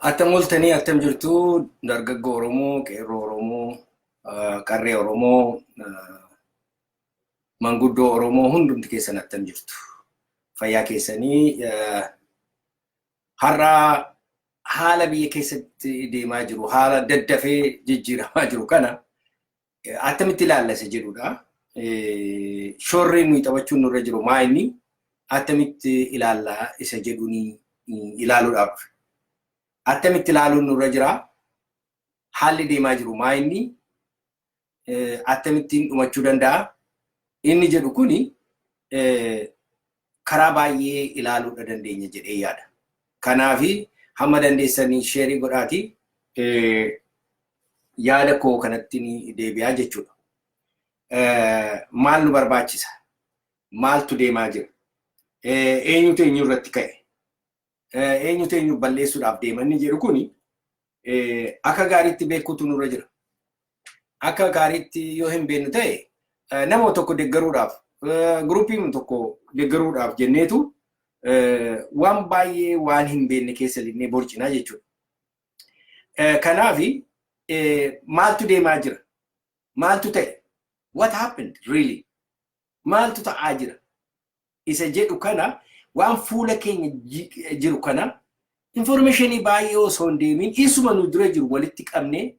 Attam ooltanii, attam jirtu, dargaggoo Oromoo, qeerroo Oromoo, qarree Oromoo, manguddoo Oromoo, hundumti keessan attam jirtu? Fayyaa keessanii? Har'a haala biyya keessatti deemaa jiru, haala daddafee jijjiiramaa jiru kana attamitti ilaallase jedhudha. Shoorri nuyi taphachuun nurra jiru maa inni, attamitti ilaallaa isa jedhuuni ilaaluudhaaf. Attamitti ilaaluun nurra jira? Haalli deemaa jiru maa inni, akkamittiin dhumachuu danda'a? Inni jedhu kuni karaa baay'ee ilaaluudha dandeenya jedhee yaada. Kanaafi hamma dandeessanii share godhaati, yaada koo kanatti ni deebi'aa jechuudha. Maal nu barbaachisa? Maaltu deemaa jira? Eenyutu eenyu irratti ka'e? Eenyutu eenyu balleessuudhaaf deema? Inni jedhu kuni akka gaariitti beekuutu nurra jira. Akka gaariitti yoo hin beeknu ta'e, nama tokko deeggaruudhaaf, groupii tokko deeggaruudhaaf jenneetu waan baay'ee waan hin beekne keessa linnee borcinaa jechuudha. Kanaaf maaltu deemaa jira? Maaltu ta'e? What happened really? Maaltu ta'aa jira? Isa jedhu kana, waan fuula keenya jiru kana, informationii baay'ee osoo hin deemin, isuma nu dura jiru walitti qabnee,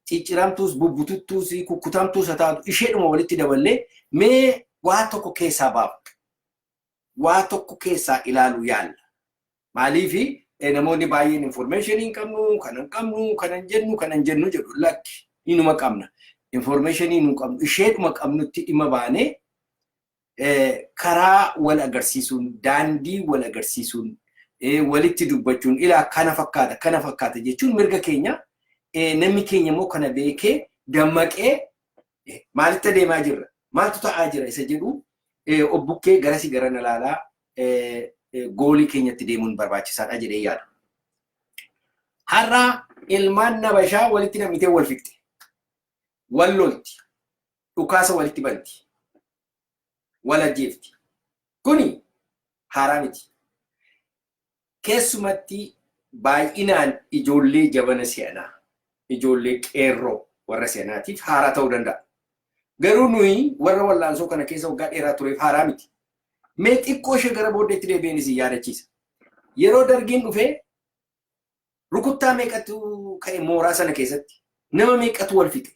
cicciramtuus, bubbututtuus, kukkutamtuus haa taatu, isheedhuma walitti daballee mee waa tokko keessaa baafna. Waa tokko keessaa ilaaluu yaalla. Maaliifi namoonni baay'een informationii hin qabnu, kana hin qabnu, kana hin jennu, kana hin jennu jedhu. Lakki, inuma qabna. Informationii nu qabnu isheedhuma qabnutti dhimma baanee, karaa wal agarsiisuun, daandii wal agarsiisuun, walitti dubbachuun, ilaa kana fakkaata, kana fakkaata jechuun mirga keenya. Namni keenya immoo kana beekee dammaqee, maalitti adeemaa jirra, maaltu ta'aa jira isa jedhu obbukkee garasii gara ilaalaa goalii keenyatti deemuun barbaachisaadha jedhee yaada. Har'a ilmaan nabashaa walitti nam'itee wal fixxe. Wal lolti. Dhukaasa walitti banti. Wal ajjeefti. Kuni haaraa miti. Keessumatti baay'inaan ijoollee jabana si'anaa, ijoollee qeerroo warra si'anaatiif haaraa ta'uu danda'a. Garuu nuyi warra wallaansoo kana keessa waggaa dheeraa tureef haaraa miti. Mee xiqqoo ishee gara booddeetti deebi'een isin yaadachiisa. Yeroo Dargiin dhufee rukuttaa meeqatu ka'e mooraa sana keessatti? Nama meeqatu wal fixe?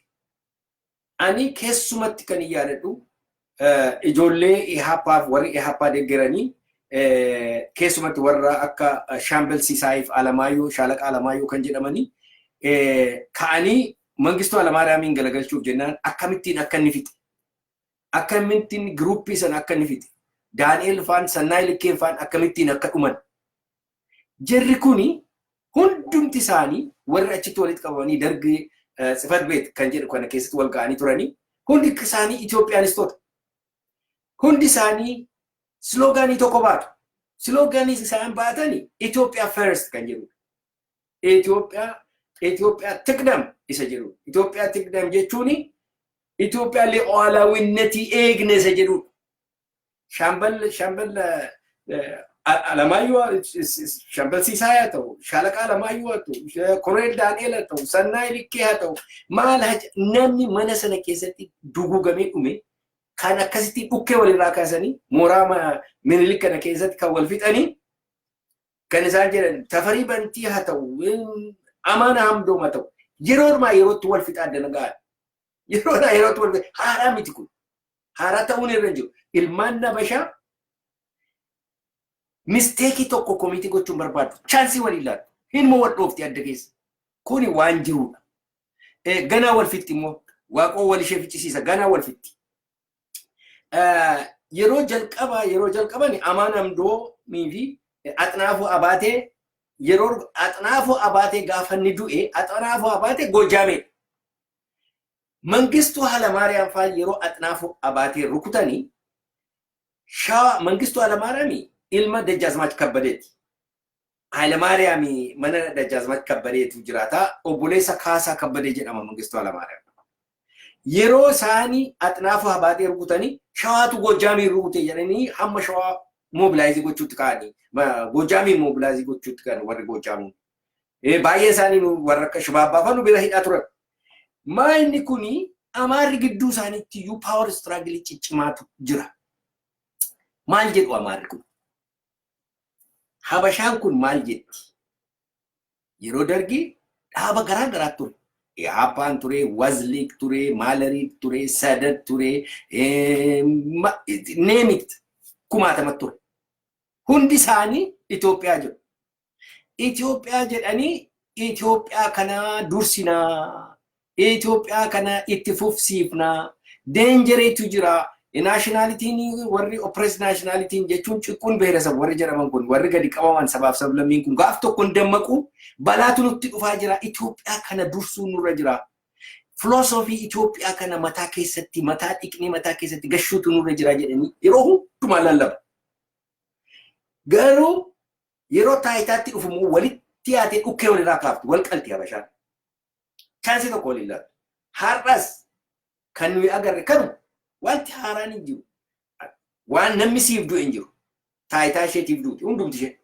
Ani keessumatti kan yaadadhu, ijoollee EHAPAaf, warri EHAPA deeggaranii, keessumatti warra akka Shaambel Sisaayiif Alamaayyoo, Shaalaqa Alamaayyoo kan jedhamanii ka'anii Mangistuu Alamaariyaamiin galagalchuuf jennaan akkamittiin akka inni fixe. Akkamittiin groupii sana akka inni fixe. Daani'el faan, Sannaay Likkeen faan akkamittiin akka dhuman. Jarri kuni hundumti isaanii, warri achitti walitti qabamanii Dargii ጽሕፈት ቤት kan jedhu kana keessatti wal ga'anii turanii, hundi isaanii Itoophiyaanistoota. Hundi isaanii sloganii tokko baatu. Sloganii isaan baatanii "Itoophiyaa first" kan jedhudha. "Itoophiyaa ትቅደም" isa jedhudha. "Itoophiyaa ትቅደም" jechuun Itoophiyaa ሉዓላዊነት eegne isa jedhudha. Shaambal Alamaayyoo, Shaambal Siisaay haa ta'u, Shaalaqa Alamaayyoo haa ta'u, Koloneel Daani'el haa ta'u, Sannaay Likkee haa ta'u, maal namni mana sana keessatti dugugamee dhume, kan akkasitti dhukkee walirraa kaasanii mooraa Minilik kana keessatti kan wal fixanii, kan isaan jedhan Tafarii Bantii haa ta'u, Amaana Hamdoom haa ta'u, yeroo yerootti wal fixaa dalagaa. Yeroo yerootti wal fixaa, haaraa miti kun. Haaraa ta'uun irra hin jiru. Ilmaan nabashaa mistakeii tokko commit gochuun barbaadu. Chanceii waliin laatu. Hinuma wal dhoofti adda keessa. Kuni waan jirudha. Ganaa wal fixxi immoo, Waaqoo wal ishee ficcisiisa, ganaa wal fixxi. Yeroo jalqabaa, yeroo jalqaban Amaan Hamdoomii fi Axnaafuu Abaatee, yeroo Axnaafuu Abaatee gaafa inni du'e, Axnaafuu Abaatee Goojaameedha. Mangistuu Hayilamaariyaam fa'aa yeroo Axnaafuu Abaatee rukutanii, Shawaa, Mangistuu Hayilamaariyaam ilma Dajjaazmaach Kabbadeeti. Hayilamaariyaam mana Dajjaazmaach Kabbadeetu jiraata. Obboleessa Kaasaa Kabbadee jedhama Mangistuu Hayilamaariyaam. Yeroo isaanii Axnaafuu Abaatee rukutanii, Shawaatu Goojjaamiin rukute jedhanii hamma Shawaa mobilize gochuutti ka'anii, Goojjaamiin mobilize gochuutti ka'anii warri Goojjaamuun. Baay'ee isaanii warra akka Shibaabbaa fa'aa nu bira hidhaa turan. Maa inni kuni Amaarri gidduu isaaniitti iyyuu power struggle ciccimaatu jira. Maal jedhu Amaarri kun? Habashaan kun maal jetti? Yeroo Dargii dhaaba garaa garaatu ture. Ihaappaan ture, Wazliik ture, Maalariik ture, Sadat ture, name it, kumaatamatti ture. Hundi isaanii Itoophiyaa jedhu. Itoophiyaa jedhanii Itoophiyaa kana dursinaa, Itoophiyaa kana itti fufsiifnaa, dangeriitu jira. Nationalityn, warri oppressed nationalityn jechuun ጭቁን ብሔረሰብ warri jedhaman kun, warri gadi qabaman sabaaf sablammiin kun gaaf tokko hin dammaqu, balaatu nutti dhufaa jira. Itoophiyaa kana dursuu nurra jira. Filoosofii Itoophiyaa kana mataa keessatti, mataa dhiqnee mataa keessatti gashuutu nurra jira jedhanii yeroo hundumaa lallaba. Garuu yeroo taayitaatti dhufu immoo walitti yaatee dhukkee walirraa kaafti, wal qalti Habashaan. Chance tokko waliin laatu. Har'as kan nuyi agarre kanuma, wanti haaraan hin jiru. Waan namni siif du'e hin jiru. Taayitaa isheetiif duuti hundumti ishee.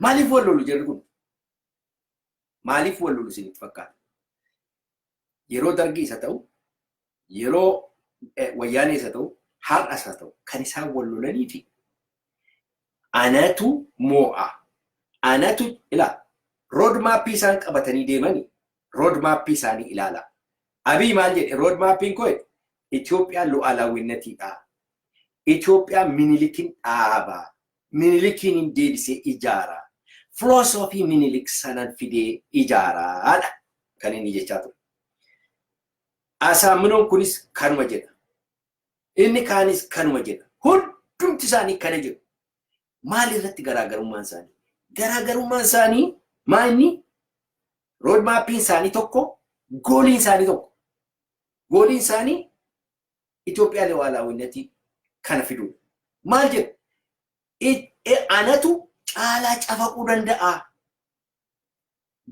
Maaliif wal lolu jarri kun? Maaliif wal lolu isinitti fakkaata? Yeroo Dargii isa ta'u, yeroo Wayyaanee isa ta'u, har'as haa ta'u, kan isaan wal lolanii fi anatu moo'a. Anatu ilaa road mapii isaan qabatanii deemanii, road mapii isaanii ilaala. Abiy maal jedhe? Road mapiin koo Itoophiyaan ሉዓላዊነትidha. Itoophiyaan Minilikin dhaaba. Minilikiin deebisee ijaara. Filoosofii Minilik sanan fidee ijaaraadha kan inni jechaa ture. Asaaminoon kunis kanuma jedha. Inni kaanis kanuma jedha. Hundumti isaanii kana jedhu. Maal irratti garaagarummaan isaanii? Garaagarummaan isaanii maa inni? Road mapiin isaanii tokko, goaliin isaanii tokko. Goaliin isaanii Itoophiyaa ሉዓላዊነት kana fiduudha. Maal jedhu? Anatu caalaa cafaquu danda'a.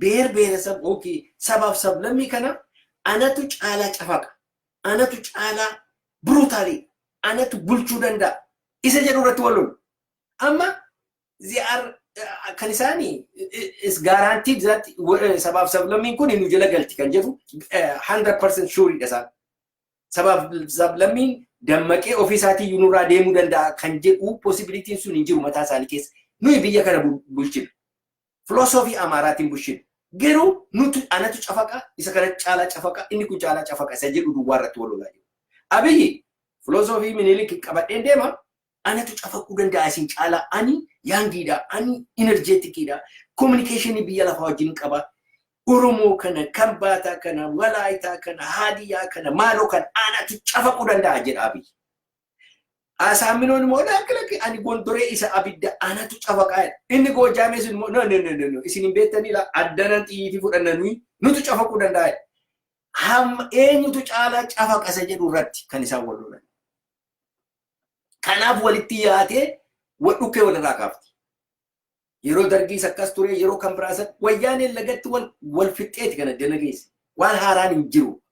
ብሔር ብሔረሰብ yookiin sabaaf sablammii kana anatu caalaa cafaqa. Anatu caalaa brutal. Anatu bulchuu danda'a. Isa jedhu irratti wal lolu. Amma kan isaanii is guaranteed that sabaaf sablammiin kun nu jala galti kan jedhu 100% sure dha isaan. Sabaaf sablammiin dammaqee ofii isaatii nurraa deemuu danda'a kan jedhu possibilityn sun hin jiru mataa isaanii keessa. Nuyi biyya kana bulchina. Filoosofii Amaaraatiin bulchina. Garuu nutu anatu cafaqa, isa kana caalaa cafaqa, inni kun caalaa cafaqa isa jedhu duwwaa irratti wal lolaa jiru. Abiyyi filoosofii Minilik qabadheen deema, anatu cafaquu danda'a isin caalaa, ani youngiidha, ani energeticiidha, communicationii biyya lafaa wajjin qaba. Oromoo kana, Kambaataa kana, Walaayitaa kana, Haadiyyaa kana, maaloo kana anatu cafaquu danda'a jedha Abiyyi. Asaaminoon immoo lakki lakki, ani Gondoree isa abidda anatu cafaqaa jedha. Inni Goojaamee sun immoo no, no, no, no, no, isin hin beektanii laa, addanan xiyyiitii fudhanna, nuyi nutu cafaquu danda'a jedha. Hamma eenyutu caalaa cafaqa isa jedhu irratti kan isaan wal lolan. Kanaaf walitti yaatee wal dhukkee walirraa kaafti. Yeroo Dargiis akkas ture, yeroo kan biraas Wayyaaneen lagatti wal fixxeeti kan addana geesse. Waan haaraan hin jiru.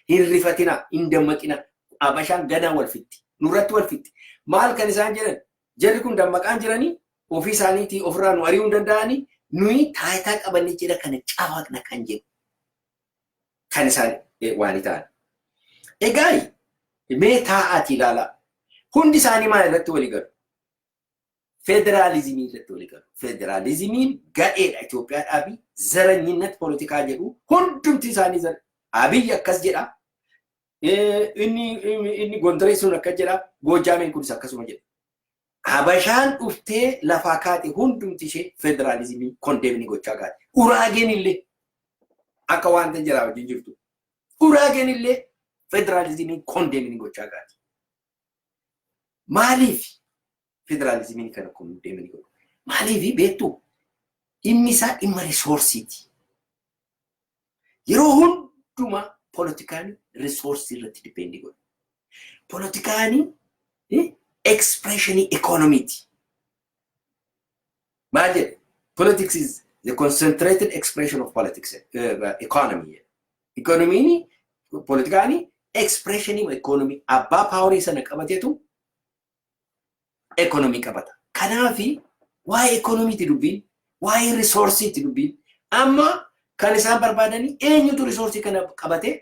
Hin rifatina, hin dammaqina. Abashaan ganaa wal fixxi. Nurratti wal fixxi. Maal kan isaan jedhan? Jarri kun dammaqaan jiranii, ofii isaaniitii ofirraa nu ari'uu hin danda'anii, nuyi taayitaa qabannee jira kana cafaqna kan jedhu. Kan isaan waan ta'an. Egaa mee taa'aati ilaalaa. Hundi isaanii maal irratti walii galu? Federaalizimii irratti walii galu. Federaalizimiin gadheedha Itoophiyaadhaa fi ዘረኝነት ፖለቲካ jedhu hundumti isaanii. Abiyyi akkas jedha. Inni Gondoree sun akkas jedha. Goojaameen kunis akkasuma jedha. Habashaan dhuftee lafaa kaate hundumti ishee federaalizimii condemn gochaa kaate. Uraageen illee akka wanta jiraa wajjin jirtu. Uraageen illee federaalizimii condemn gochaa kaate. Maaliif federaalizimiin kana condemn godhu? Maaliif beektu? Dhimmi isaa dhimma resourceiiti. Yeroo hundumaa poolitikaan resourceii irratti depend godha. Poolitikaan expressionii economyti. Maal jedhe? Politics is the concentrated expression of politics, economy. Economiin, poolitikaan expressionii economy, abbaa powerii sana qabateetu economy qabata. Kanaafi waa'ee economyti dubbiin. Waa'ee resourceiiti dubbiin. Amma kan isaan barbaadanii eenyutu resourceii kana qabatee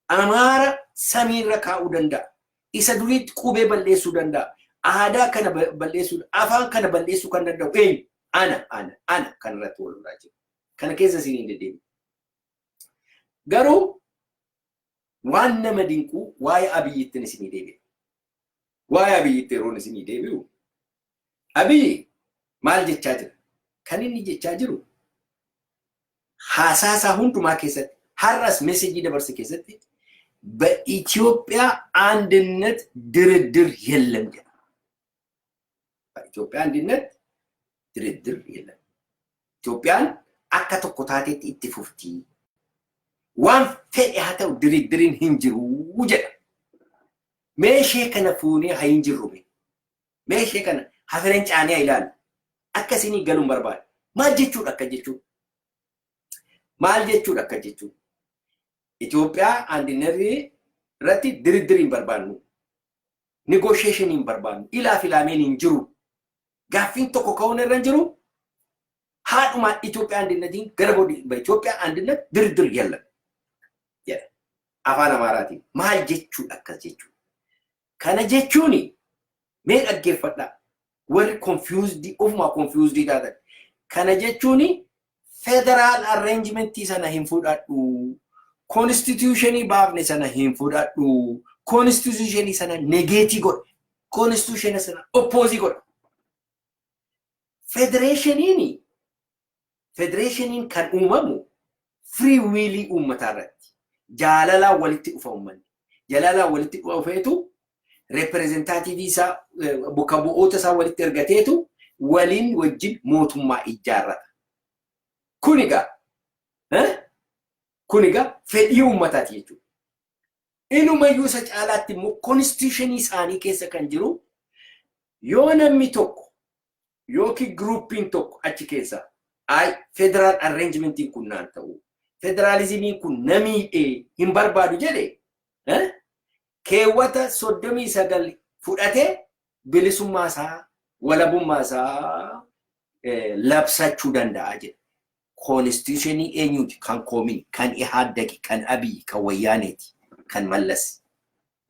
Amaara samiirra kaa'uu danda'a? Isa duriitti qubee balleessuu danda'a. Aadaa kana balleessuu, afaan kana balleessuu kan danda'u eenyu? Ana, ana, ana kan irratti wal lolaa jiru. Kana keessa isin hin deddeebi'u. Garuu waan nama dinquu waa'ee Abiyyittiin isinii deebi'a. Waa'ee Abiyyitti yeroon isinii deebi'u, Abiyyi maal jechaa jira? Kan inni jechaa jiru haasaasaa hundumaa keessatti, har'as messageii dabarse keessatti, በኢትዮጵያ አንድነት ድርድር የለም jedha. በኢትዮጵያ አንድነት ድርድር የለም. Itoophiyaan akka tokko taatetti itti fufti. Waan fedhe haa ta'u diriddiriin hin jiru jedha. Meeshee kana fuunee haa hin jirru. Meeshee kana hafireen caanee haa ilaalu. Akka isinii galuun barbaada. Maal jechuudha akka jechuudha? Maal jechuudha akka jechuudha? Itoophiyaa አንድነት irratti diriddiri hin barbaannu. Negotiation hin barbaannu. Ilaa filaameen hin jiru. Gaaffiin tokko ka'uun irra hin jiru. Haadhuma Itoophiyaa አንድነtiin gara boodi በኢትዮጵያ አንድነት ድርድር የለም jedha. Afaan Amaaraatiin. Maal jechuudha akkas jechuudha? Kana jechuun mee dhaggeeffadhaa. Warri confused, ofumaa confused taatan. Kana jechuun federal arrangementii sana hin fudhadhu. Constitutionii baafne sana hin fudhadhu. Constitutionii sana negate godha. Constitutionii sana oppose godha. Federationiin kan uumamu free willii uummataa irratti. Jaalalaan walitti dhufa uummanni. Jaalalaan walitti dhufeetu representativeii isaa, bakka bu'oota isaa walitti ergateetu waliin wajjin mootummaa ijaarrata. Kun egaa fedhii uummataati jechuudha. Inumayyuu isa caalaatti immoo constitutionii isaanii keessa kan jiru, yoo namni tokko yookiin groupiin tokko achi keessa ay federal arrangementiin kun naan ta'u, federalismiin kun na miidhee, hin barbaadu jedhe, keewwata 39 fudhatee bilisummaa isaa, walabummaa isaa labsachuu danda'a jedha. Constitutionii eenyuti? Kan koomin, kan Ihaaddaqi, kan Abiy, kan Wayyaaneeti, kan Mallas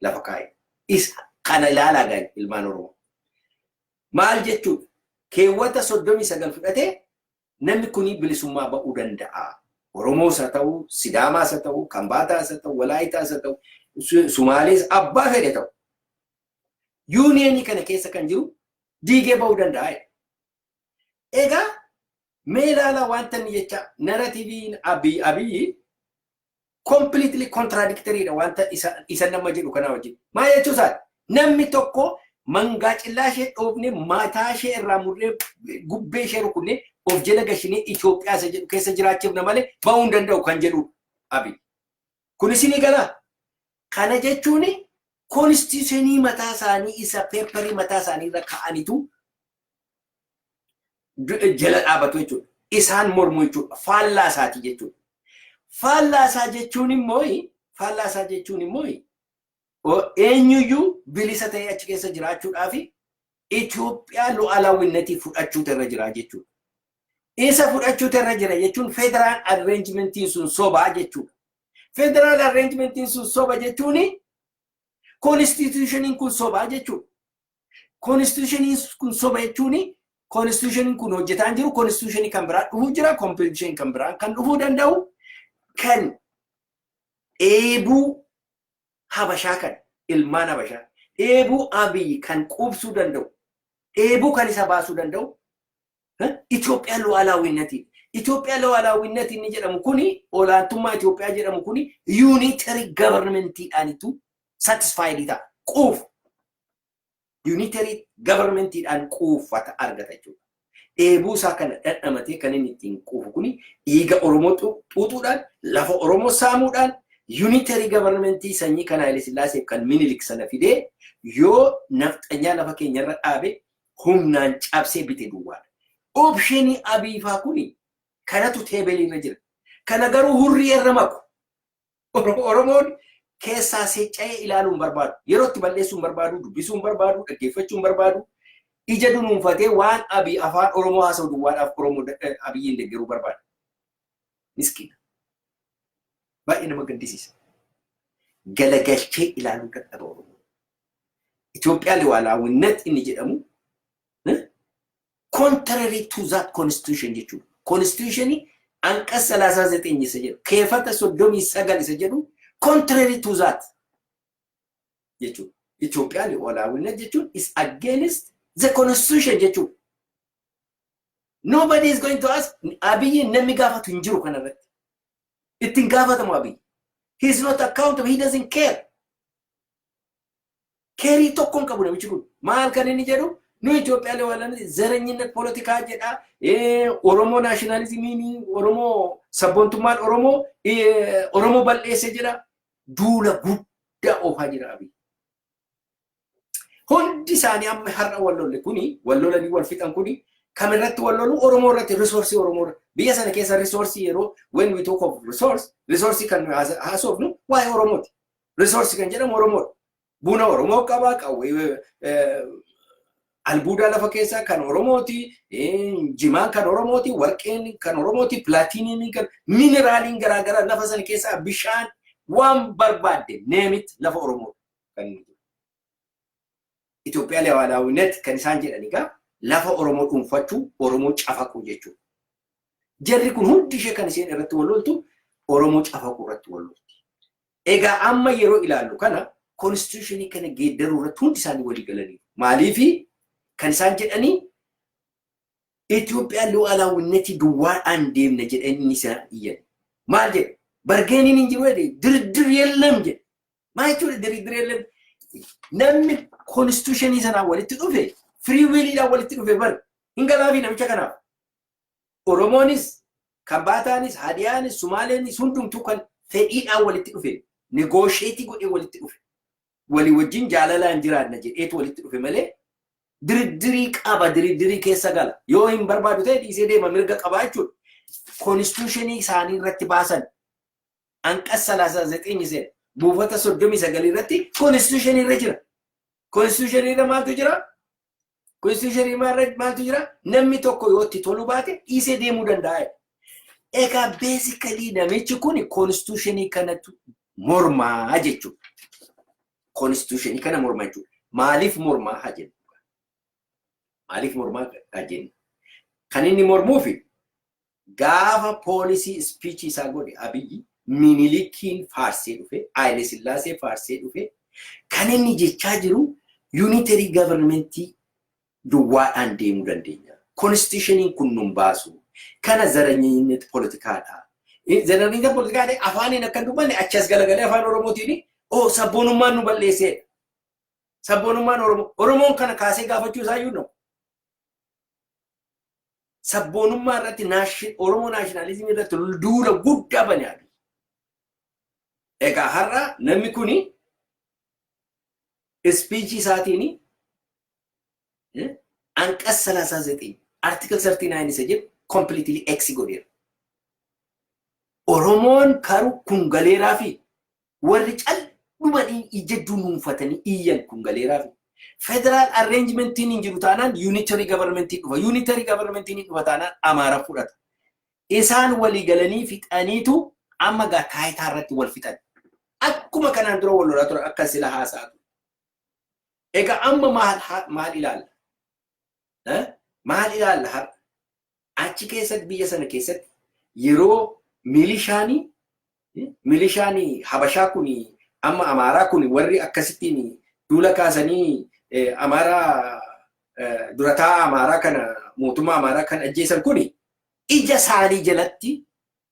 lafa kaa'e. Isa kana ilaalaa gaa'e ilmaan Oromoo. Maal jechuudha? Keewwata 39 fudhatee namni kuni bilisummaa ba'uu danda'a. Oromoos haa ta'u, Sidaamaas haa ta'u, Kambaataas haa ta'u, Walaayitaas haa ta'u, Sumaalees abbaa fedhe ta'u. Unionii kana keessa kan jiru diigee ba'uu danda'a. Egaa mee ilaalaa, wanta inni jecha narrativeiin Abiyyi completely contradictory dha wanta isa nama jedhu kanaa wajjin. Maal jechuu isaati? Namni tokko mangaa cillaa ishee dhoofne, mataa ishee irraa murree, gubbee ishee rukunnee of jala gashinee Itoophiyaa isa jedhu keessa jiraachifna malee ba'uu hin danda'u kan jedhu Abiy. Kun isinii galaa? Kana jechuun constitutionii mataa isaanii isa paperii mataa isaanii irra kaa'anitu jala dhaabatu jechuudha. Isaan mormu jechuudha. Faallaa isaatii jechuudha. Faallaa isaa jechuun immoo eenyuyyuu bilisa ta'ee achi keessa jiraachuudhaaf Itoophiyaa ሉዓላዊነtii fudhachuutu irra jira jechuudha. Isa fudhachuutu irra jira jechuun federal arrangementiin sun sobaa jechuudha. Federal arrangementiin sun soba jechuun constitutioniin kun sobaa jechuudha. Constitutioniin kun soba jechuun constitutioniin kun hojjetaa jiru, constitutionii kan biraa dhufuu jira, constitutionii kan biraa kan dhufuu danda'u, kan dheebuu Habashaa, kan ilmaan Habashaa, dheebuu Abiyyi kan quubsuu danda'u, dheebuu kan isa baasuu danda'u Itoophiyaa ሉዓላዊነtii. Itoophiyaa ሉዓላዊነት inni jedhamu kuni, olaantummaa Itoophiyaa jedhamu kuni, unitary governmentiidhaanitu satisfied ta'a. Quuf. Unitary governmentiidhaan quuffata argata jechuudha. Dheebuu isaa kana dhandhamatee kan inni ittiin quufu kuni dhiiga Oromoo xuuxuudhaan, lafa Oromoo saamuudhaan, unitary governmentii sanyii kan Haile Sillaaseef kan Minilik sana fidee yoo nafxanyaa lafa keenyarra dhaabe humnaan cabsee bite duwwaadha. Optionii Abiifaa kuni kanatu tableii irra jira. Kana garuu hurrii irra maku. Oromoon keessaa seecca'ee ilaaluu hin barbaadu. Yeroo itti balleessuu hin barbaadu, dubbisuu hin barbaadu, dhaggeeffachuu hin barbaadu. Ija dunuunfatee waan Abiy afaan Oromoo haasa'u duwwaadhaaf Oromoo Abiyyiin deeggaruu barbaada. Miskiina. Baay'ee nama gaddisiisa. Galagalchee ilaaluu dadhaba Oromoo. Itoophiyaa ሉዓላዊነት inni jedhamu contrary to that constitution jechuudha. Constitution አንቀጽ 39 isa jedhu, keeffata 39 isa jedhu, contrary to that jechuudha. Itoophiyaa ሉዓላዊነት jechuun is against the constitution jechuudha. Nobody is going to ask. Abiyyi namni gaafatu hin jiru kanarratti. Ittiin gaafatamu Abiyyi. He is not accountable. He doesn't care. Care tokko hin qabu namichi kun. Maal kan inni jedhu? Nu Itoophiyaa ሉዓላዊነት ዘረኝነት ፖለቲካ jedha. Oromoo nationalismiin, Oromoo sabboontummaan Oromoo Oromoo bal'eesse jedha. Duula guddaa oofaa jira Abiyyi. Hundi isaanii amma har'a wal lolle kuni, wal lolanii wal fixan kuni, kamirratti wal lolu? Oromoo irratti, resource Oromoo irratti. Biyya sana keessa resource, yeroo when we talk of resource, resource kan haasofnu waa'ee Oromooti. Resource kan jedhamu Oromoodha. Buna Oromoo qaba, qawwee albuudaa lafa keessaa kan Oromooti, jimaan kan Oromooti, warqeen kan Oromooti, platinum kan mineraliin garaagaraa lafa sana keessaa, bishaan, waan barbaadde neemit, lafa Oromoo kan Itoophiyaa ሉዓላዊነት kan isaan jedhan egaa lafa Oromoo dhuunfachuu, Oromoo cafaquu jechuudha. Jarri kun hundi ishee kan isheen irratti wal loltu Oromoo cafaquu irratti wal lolti. Egaa amma yeroo ilaallu kana, constitution kana geeddaruu irratti hundi isaanii walii galanii. Maaliifi kan isaan jedhanii Itoophiyaan ሉዓላዊነት duwwaadhaan deemna jedhanii isaan iyyan. Maal jedhe? Bargainiin hin jiru jedhe, ድርድር የለም jedhe. Maal jechuudha ድርድር የለም? Namni constitution sanaan walitti dhufe free williidhaan walitti dhufe bar hin galaafi namicha kanaaf. Oromoonis, Kambaataanis, Hadiyaanis, Sumaaleenis hundumtuu kan fedhiidhaan walitti dhufe, negotiate godhee walitti dhufe. Walii wajjin jaalalaan jiraanna jedheetu walitti dhufe malee dirdirii qaba, dirdirii keessa gala. Yoo hin barbaadu ta'e dhiisee deema, mirga qaba jechuudha. Constitution isaanii irratti baasan አንቀጽ 39 seena. Buufata 39 irratti constitution irra jira. Constitution irra maaltu jira? Constitution maaltu jira? Namni tokko yoo itti toluu baate dhiisee deemuu danda'a. Egaa basically namichi kun constitution kanatu mormaa jechuudha. Constitution kana mormaa jechuudha. Maaliif mormaa haa jennu? Maaliif mormaa haa jennu? Kan inni mormuufi gaafa policy speech isaa godhe Abiyyi Minilikiin faarsee dhufe, Haayile Sillaasee faarsee dhufe, kan inni jechaa jiru unitary government duwwaadhaan deemuu dandeenya. Constitutioniin kun nun baasu. Kana ዘረኝነት ፖለቲካadha. ዘረኝነት ፖለቲካadha afaaniin akka dubbanne achi as galagalee afaan Oromootiin oo sabboonummaan nu balleesseedha. Sabboonummaan Oromoo. Oromoon kana kaasee gaafachuu isaa iyyuu no. Sabboonummaa irratti, Oromoo nationalism irratti duula guddaa bane Abiy. Egaa har'a namni kuni speech isaatiin አንቀጽ 39, article 39 isa jedhu completely X godheera. Oromoon karu kun galeeraa fi warri cal'umanii ija dunuunfatanii iyyan kun galeeraa fi federal arrangementiin hin jiru taanaan unitary governmentiin dhufa. Unitary governmentiin dhufa taanaan Amaara fudhata. Isaan walii galanii fixaniitu amma gaa taayitaa irratti wal fixan. Akkuma kanaan dura wal lolaa turan, akka sila haasaa ture. Egaa amma maal ilaalla? Maal ilaalla har'a? Achi keessatti, biyya sana keessatti, yeroo milishaanii Habashaa kun, amma Amaaraa kun, warri akkasittiin duula kaasanii Amaaraa durataa Amaaraa kana, mootummaa Amaaraa kan ajjeesan kun, ija isaanii jalatti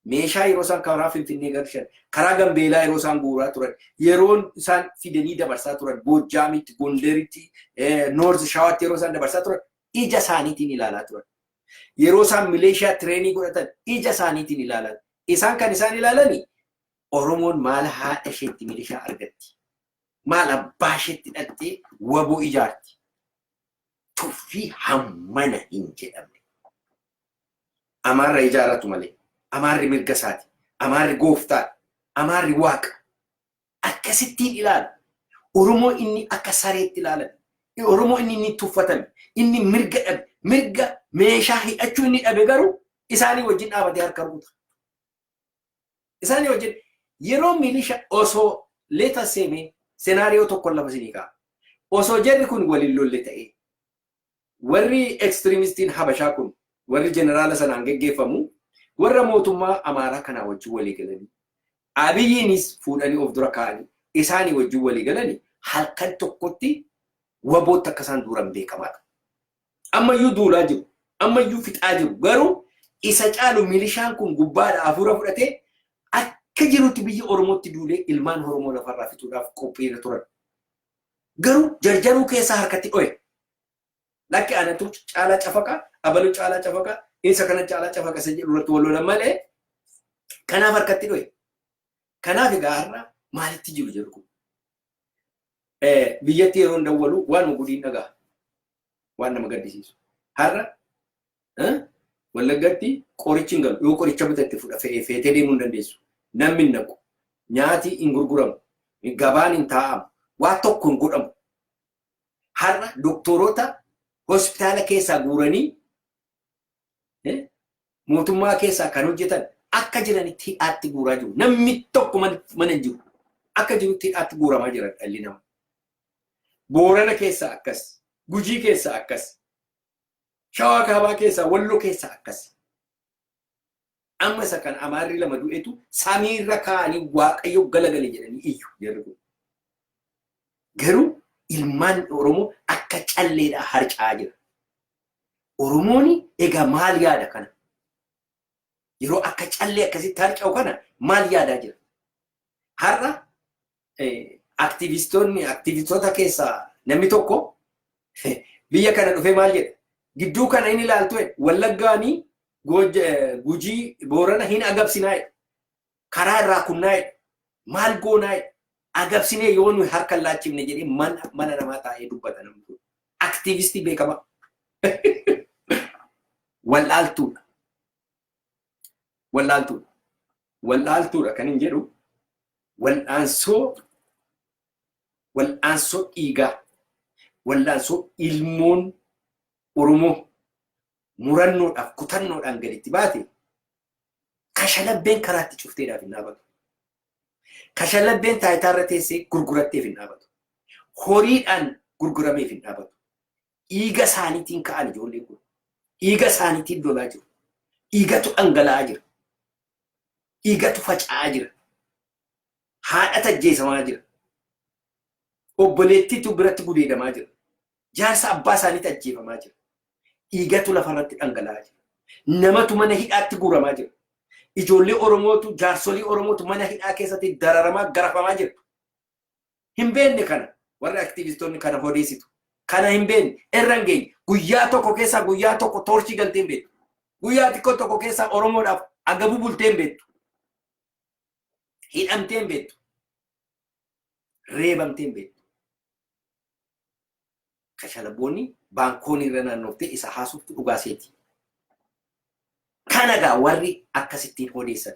meeshaa yeroo isaan karaa Finfinnee galchan, karaa Gambeelaa yeroo isaan guuraa turan, yeroon isaan fidanii dabarsaa turan, Goojjaamitti, Gonderitti, North Shawaatti yeroo isaan dabarsaa turan ija isaaniitiin ilaalaa turan. Yeroo isaan milishaa train godhatan ija isaaniitiin ilaalan. Isaan kan isaan ilaalani Oromoon maal haadha isheetti milishaa argatti? Maal abbaa isheetti dhaqxee waboo ijaarti? Tuffii hammana hin jedhamne. Amaarra ijaarratu malee. Amaarri mirga isaati. Amaarri gooftaadha. Amaarri waaqa. Akkasittiin ilaala. Oromoo inni akka sareetti ilaalan. Oromoo inni tuffatame, inni mirga dhabe, mirga meeshaa hidhachuu inni dhabe garuu isaanii wajjin dhaabatee harka rukuta. Isaanii wajjin yeroo milisha osoo leeta seemee scenario tokko lafa isinii ka'a. Osoo jarri kun waliin lolle ta'ee, warri extremistiin Habashaa kun, warri jeneraala sanaan geggeeffamu, warra mootummaa Amaaraa kanaa wajjin walii galanii, Abiyyiinis fuudhanii of dura kaa'anii isaanii wajjin walii galanii, halkan tokkotti WBOtti akka isaan duuran beekamaadha. Ammayyuu duulaa jiru. Ammayyuu fixaa jiru. Garuu isa caalu milishaan kun gubbaadha hafuura fudhatee akka jirutti biyya Oromootti duulee ilmaan Oromoo lafarraa fixuudhaaf qophiirra turan. Garuu jarjaruu keessaa harkatti dho'e. Lakki, anatu caalaa cafaqa, abalu caalaa cafaqa, isa kana caalaa cafaqa isa jedhu irratti wal lolan malee kanaaf harkatti dho'e. Kanaaf egaa har'a maalitti jiru jedhu kun? Biyyatti yeroo dawwalu waan gudiin dhagaa. Waan nama gaddisiisu. Har'a Wallaggatti qorichi hin galu. Yoo qoricha bitatte fudha fe'ee feetee deemuu hin dandeessu. Namni hin naqu. Nyaati hin gurguramu. Gabaan hin taa'amu. Waa tokko hin godhamu. Har'a doktoroota hospitaala keessaa guuranii mootummaa keessaa kan hojjetan akka jiranitti hidhaatti guuraa jiru. Namni tokko mana hin jiru. Akka jirutti hidhaatti guuramaa jira dhalli namaa. Boorana keessaa akkas. Gujii keessaa akkas. Shawaa Kaabaa keessaa, Walloo keessaa akkas. Amma isa kan Amaarri lama du'etu samiirra kaa'anii Waaqayyo galagale jedhanii iyyu jarri kun. Garuu ilmaan Oromoo akka calleedhaa harca'aa jira. Oromoon egaa maal yaada kana? Yeroo akka callee akkasitti harca'u kana maal yaadaa jira? Har'a aktivistoota keessaa namni tokko biyya kana dhufee maal jedha? Gidduu kana inni ilaaltu Wallaggaanii, Gujii, Boorana hin agabsinaa jedha. Karaa irraa kunnaa jedha. Maal goonaa jedha. Agabsinee yoo nuyi harka laachifne jedhee mana namaa taa'ee dubbata namni kun. Aktiivistii beekamaa. Wallaaltuudha. Wallaaltuudha. Wallaaltuudha kan hin jedhu, wal'aansoo dhiigaa, wal'aansoo ilmoon Oromoo murannoodhaaf kutannoodhaan gaditti baate kashalabbeen karaatti cufteedhaaf hin dhaabatu. Kashalabbeen taayitaarra teessee gurguratteef hin dhaabatu. Horiidhaan gurgurameef hin dhaabatu. Dhiiga isaaniitiin ka'an ijoolleen kun. Dhiiga isaaniitiin lolaa jiru. Dhiigatu dhangala'aa jira. Dhiigatu faca'aa jira. Haadhatu ajjeesamaa jira. Obboleettiitu biratti gudeedamaa jira. Jaarsa abbaa isaaniitu ajjeefamaa jira. Dhiigatu lafarratti dhangala'aa jira. Namatu mana hidhaatti guuramaa jira. Ijoollee Oromootu, jaarsolii Oromootu mana hidhaa keessatti dararamaa, garafamaa jira. Hin beekne kana warri aktiivistoonni kana odeessitu. Kana hin beekne, irra hin geenye. Guyyaa tokko keessaa guyyaa tokko toorchii galtee hin beektu. Guyyaa xiqqoo tokko keessaa Oromoodhaaf agabuu bultee hin beektu. Hidhamtee hin beektu. Reebamtee hin beektu. Kashalabboonni baankoonii irra naannoftee isa haasoftu dhugaa seeti. Kana gaa warri akkasittiin odeessan.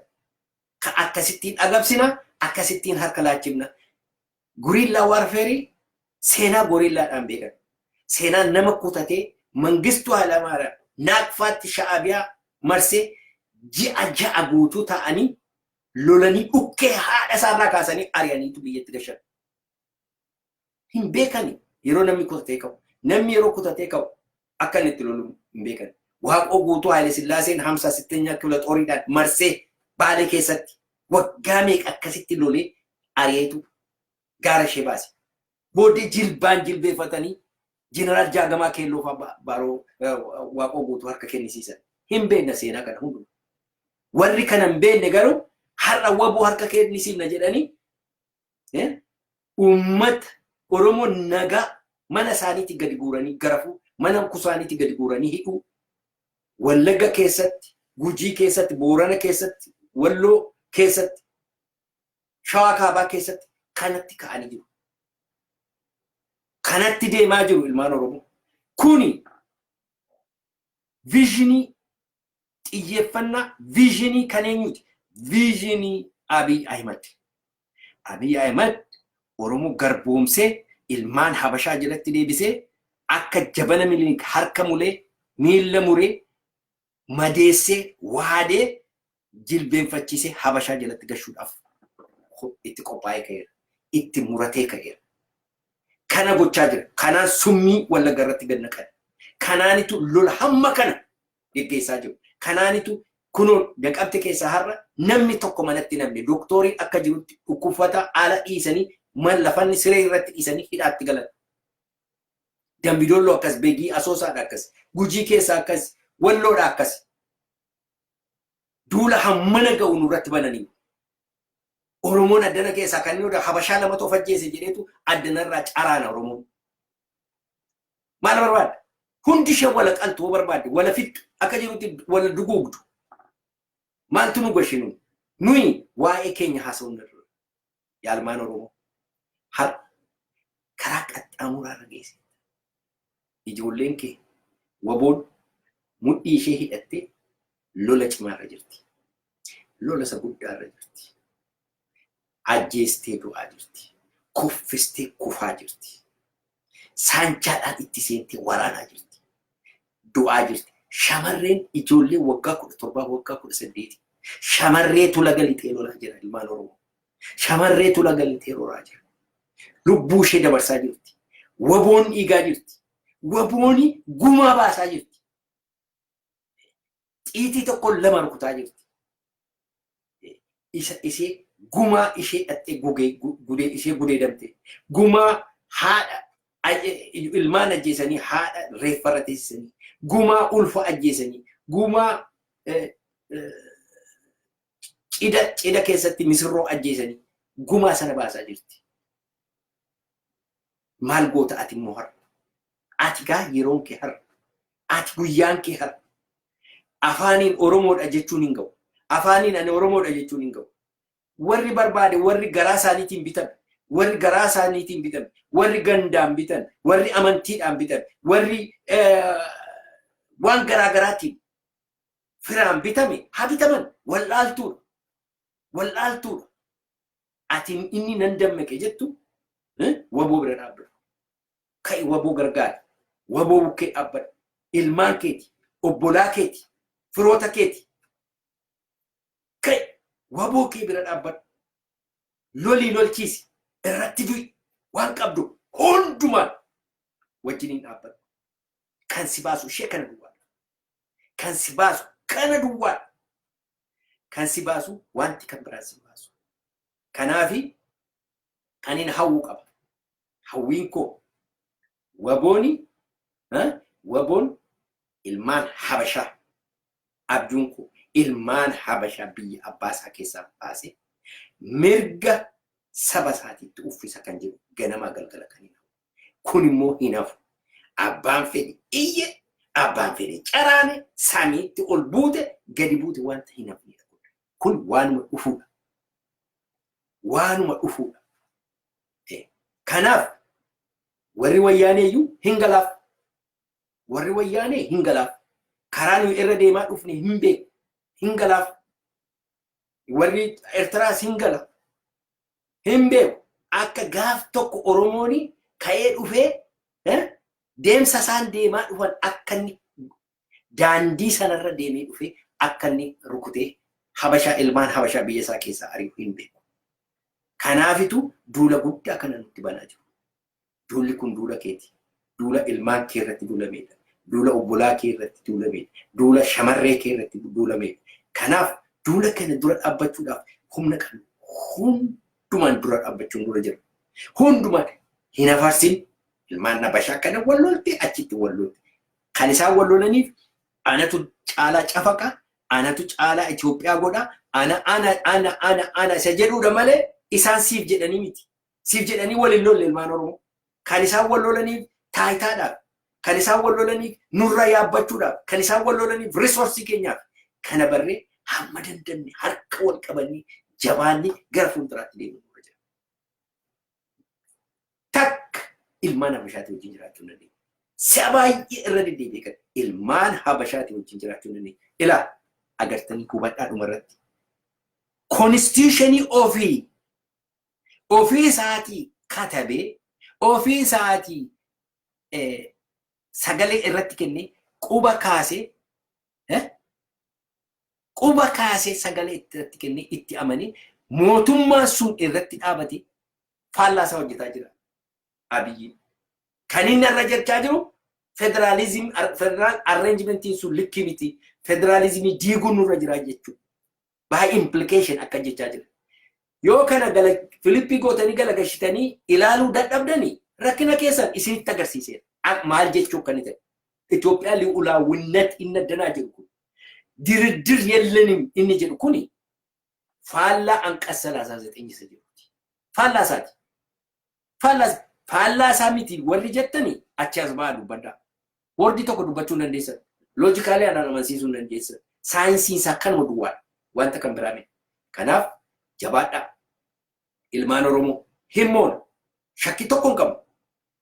Ka akkasittiin agabsina, akkasittiin harka laachifna. Guerrilla warfare, seenaa goriillaadhaan beekan. Seenaa nama kutatee Mangistuu Hayilamaariyaam Naaqfaatti Sha'abiyaa marsee ji'a 6 guutuu ta'anii lolanii dhukkee haadha isaarraa kaasanii ari'aniitu biyyatti gashan. Hin beekani yeroo namni kutatee ka'u. Namni yeroo kutatee ka'u akka inni itti lolu hin beekan. Waaqoo Guutuu Haile Sillaaseen hamsa sittenya kibla xooriidhaan marsee Baalee keessatti waggaa meeqa akkasitti lolee ari'eetu gaara ishee baase. Booddee jilbaan jilbeeffatanii Jeneraal Jaagamaa Keelloo fa'aa Baaroo Waaqoo Guutuu harka kennisiisan. Hin beekna seenaa kana hunduma. Warri kana hin beekne garuu har'a WBO harka kennisiifna jedhanii uummata Oromoo nagaa mana isaaniitti gadi guuranii garafuu, mana kusaaniitti gadi guuranii hidhuu, Wallagga keessatti, Gujii keessatti, Boorana keessatti, Walloo keessatti, Shawaa Kaabaa keessatti kanatti ka'anii jiru. Kanatti deemaa jiru ilmaan Oromoo. Kuni visionii, xiyyeeffannaa, visionii kan eenyuti? Visionii Abiy Ahimad. Abiy Ahimad Oromoo garboomsee ilmaan Habashaa jalatti deebisee Akka jabana Minilik harka mulee, miilla muree, madeessee, waadee, jilbeenfachiisee Habashaa jalatti gashuudhaaf itti qophaa'ee ka'eera. Itti muratee ka'eera. Kana gochaa jira. Kanaan summii Wallagga irratti gad naqan. Kanaanitu lola hamma kana geggeessaa jiru. Kanaanitu kunoo Naqamte keessaa har'a namni tokko manatti namni doktoorii akka jirutti dhukkubfata ala dhiisanii, man lafanni siree irratti dhiisanii hidhaatti galan. Dambidolloo akkas, Begii Asoosaadha akkas, Gujii keessa akkas, Walloodha akkas. Duula hammana ga'u nurratti bananii. Oromoon addana keessaa kan inni Habashaa lamatu of ajjeese jedheetu addanarraa caraana Oromoon. Maal barbaadda? Hundi ishee wala qaltu hoo barbaadde, wala fixxu, akka jirutti wala duguugdu. Maaltu nu gashinu? Nuyi waa'ee keenya haasa'uun irra. Yaalmaan Oromoo. Har karaa qaxxaamuraa irra geesse. Ijoolleen kee waboon mudhii ishee hidhattee lola cimaa irra jirti. Lola isa guddaa irra jirti. Ajjeestee du'aa jirti. Kuffistee kufaa jirti. Saanchaadhaan itti seentee waraanaa jirti. Du'aa jirti. Shamarreen ijoollee waggaa 17, waggaa 18. Shamarreetu laga lixee lolaa jira ilmaan Oromoo. Shamarreetu laga lixee lolaa jira. Lubbuu ishee dabarsaa jirti. Waboon dhiigaa jirti. Wabooni gumaa baasaa jirti. Xiitii tokko lama rukutaa jirti. Isa ishee gumaa ishee dhattee gugee gudee ishee gudeedamte. Gumaa haadha ilmaan ajjeesanii haadha reeffarra teessisanii. Gumaa ulfa ajjeesanii. Gumaa cidha keessatti misirroo ajjeesanii. Gumaa sana baasaa jirti. Maal goota ati immoo har'a? Ati gaa yeroon kee har'a. Ati guyyaan kee har'a. Afaaniin Oromoodha jechuun hin ga'u. Afaaniin ani Oromoodha jechuun hin ga'u. Warri barbaade, warri garaa isaaniitiin bitan, warri garaa isaaniitiin bitan, warri gandaan bitan, warri amantiidhaan bitan, warri waan garaa garaatiin firaan bitame haa bitaman, wallaaltuudha. Wallaaltuudha. Ati inni nan dammaqe jettu waboo bira dhaabbadhu. Ka'i, waboo gargaari. Waboo bukkee dhaabbadhu. Ilmaan keeti, obbolaa keeti, firoota keeti. Ka'i, waboo kee bira dhaabbadhu. Lolii lolchiisi. Irratti du'i. Waan qabdu hundumaan wajjiniin dhaabbadhu. Kan si baasu ishee kana duwwaadha. Kan si baasu kana duwwaadha. Kan si baasu wanti kan biraan si baasu. Kanaafi kan hin hawwu qaba. Hawwiin koo wabooni, waboon ilmaan Habashaa, abjuun koo ilmaan Habashaa biyya abbaa isaa keessaa baasee mirga saba isaatiitti uffisa kan jiru ganamaa galgala kan hin hawu. Kun immoo hin hafu. Abbaan fedhe iyye, abbaan fedhe caraane, samiitti ol buute, gadi buute, wanta hin hafnedha. Kun waanuma dhufuudha. Waanuma dhufuudha. Kanaaf warri wayyaanee iyyuu hin galaaf. Warri wayyaanee hin galaaf. Karaa nuyi irra deemaa dhufne hin beeku. Hin galaaf. Warri Eertiraas hin gala. Hin beeku. Akka gaaf tokko Oromoon ka'ee dhufee deemsa isaan deemaa dhufan akka inni daandii sanarra deemee dhufee akka inni rukutee Habashaa, ilmaan Habashaa biyya isaa keessaa ari'u hin beeku. Kanaafitu duula guddaa kana nutti banaa jiru. Duulli kun duula keeti. Duula ilmaan kee irratti duulameedha. Duula obbolaa kee irratti duulameedha. Duula shamarree kee irratti duulameedha. Kanaaf duula kana dura dhaabbachuudhaaf humna qabnu hundumaan dura dhaabbachuun dura jira. Hundumaan hin afarsin. Ilmaan Habashaa kana wal lolte, achitti wal lolte. Kan isaan wal lolaniif anatu caalaa cafaqa, anatu caalaa Itoophiyaa godha, ana ana ana ana ana isa jedhuudha malee isaan siif jedhanii miti. Siif jedhanii wal hin lolle ilmaan Oromoo. Kan isaan wal lolaniif taayitaadhaaf, kan isaan wal lolaniif nurra yaabbachuudhaaf, kan isaan wal lolaniif resource keenyaaf. Kana barree hamma dandamne harka wal qabannee jabaannee gara fuulduraatti deemuu nurra jira. Takka ilmaan Habashaatii wajjin jiraachuu hin dandeenye. Si'a baay'ee irra deddeebi'ee kan ilmaan Habashaatii wajjin jiraachuu hin dandeenye. Ilaa, agartanii hubadhaa, dhumarratti. Constitution ofii ofii isaatii katabee ofii isaatii Sagalee irratti kennee, quba kaasee sagalee irratti kennee, itti amanee, mootummaan sun irratti dhaabate faallaa isaa hojjetaa jira. Abiyyi. Kan inni irra jechaa jiru federaalizim, federal arrangementiin sun likkii miti. Federaalizimii diiguun nurra jira jechuudha. By implication akka jechaa jira. Yoo kana gala flip gootanii galagashitanii ilaaluu dadhabdanii, rakkina keessan isinitti agarsiiseera. Maal jechuu akka inni ta'e. Itoophiyaa ሉዓላዊነት inni addanaa jiru kun, ድርድር የለንም inni jedhu kuni, faallaa አንቀጽ 39 isa jedhuti. Faallaa isaati. Faallaa isaa miti warri jettanii achi as ba'aa dubbadhaa. Wordii tokko dubbachuu hin dandeessan. Logically anaan amansiisuu hin dandeessan. Saayinsiin isaa kanuma duwwaadha. Wanta kan biraa miti. Kanaaf jabaadhaa. Ilmaan Oromoo himmoon shakkii tokko hin qabu.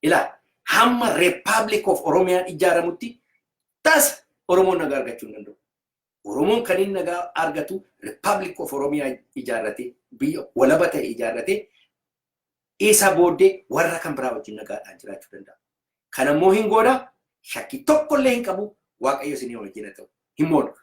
Ilaa, hamma Republic of Oromiyaan ijaaramutti tasa Oromoon nagaa argachuu hin danda'u. Oromoon kan inni nagaa argatu Republic of Oromiyaa ijaarratee, biyya walaba ta'e ijaarratee, isa booddee warra kan biraa wajjin nagaadhaan jiraachuu danda'a. Kanammoo hin godha, shakkii tokkollee hin qabu. Waaqayyo isinii wajjin haa ta'u. Hin moona.